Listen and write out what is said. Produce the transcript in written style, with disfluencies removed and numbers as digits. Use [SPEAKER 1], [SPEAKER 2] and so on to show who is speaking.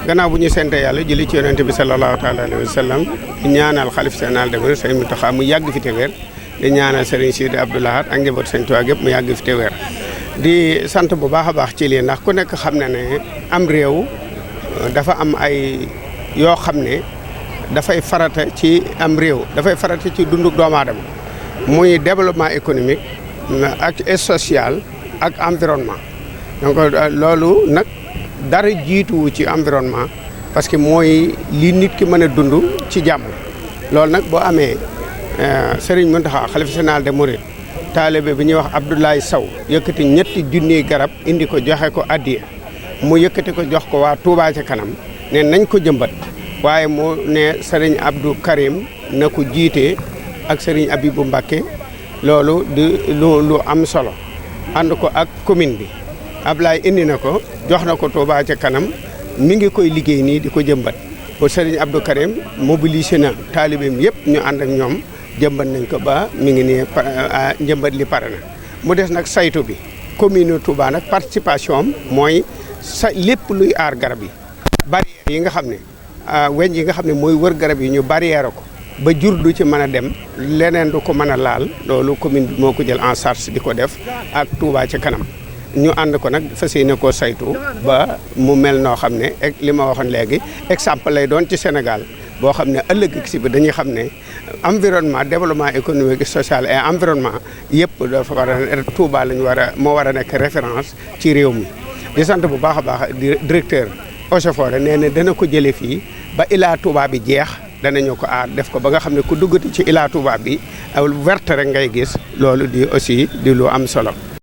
[SPEAKER 1] gannaaw bu ñu sante yàlla julli ci yonent bi sallallahu taala alayhi wa sallam di ñaanal xalif général des mourides Sëriñ Mountakha mu yàgg fi te wér di ñaanal Sëriñ Sidi Abdou Lahad ak njaboot Sëriñ Tuubaa gépp mu yàgg fi te wér di sant bu baax a baax ci lii ndax ku nekk xam na ne am réew dafa am ay yoo xam ne dafay farata ci am réew dafay farata ci dunduk doomu aadama muy développement économique ak social ak environnement donc loolu nag dara jiituwu ci environnement parce que mooy li nit ki mën a dund ci jàmm loolu nag boo amee Serigne Mountakha xalifa général des mourides taalibe bi ñuy wax Abdoulaye Sow yëkkati ñetti junniy garab indi ko joxe ko addiya mu yëkkati ko jox ko waa Touba ca kanam ne nañ ko jëmbat waaye mu ne Serigne Abdou Karim na ko jiite ak Serigne Abibou Mbacké loolu di lu am solo ànd ko ak commune bi Ablaye indi na ko jox na ko Touba ca kanam mi ngi koy liggéey nii di ko jëmbat pour Serigne Abdou Karim mobilisé na taalibeem yëpp ñu ànd ak ñoom jëmbat nañ ko ba mi ngi nii njëmbat li pare na mu des nag saytu bi commune Touba nag participation am mooy lépp luy aar garab yi barrière yi nga xam ne weñ yi nga xam ne mooy wër garab yi ñu barrière ko ba jur du ci mën a dem leneen du ko mën a laal loolu commune bi moo ko jël en charge di ko def ak Touba ca kanam ñu ànd ko nag fas yéene koo saytu ba mu mel noo xam ne li ma waxoon léegi exemple lay doon ci Sénégal boo xam ne ëllëg si bi dañuy xam ne environnement développement économique social et environnement yëpp dafa war a Touba lañu moo war a nekk référence ci réew mi di sant bu baax a baax directeur Eaux et Forêts nee na dana ko jëlee fii ba Ila Touba bi jeex danañu ko aar def ko ba nga xam ne ku duggati ci Ila Touba bi werte rek ngay gis loolu di aussi di lu am solo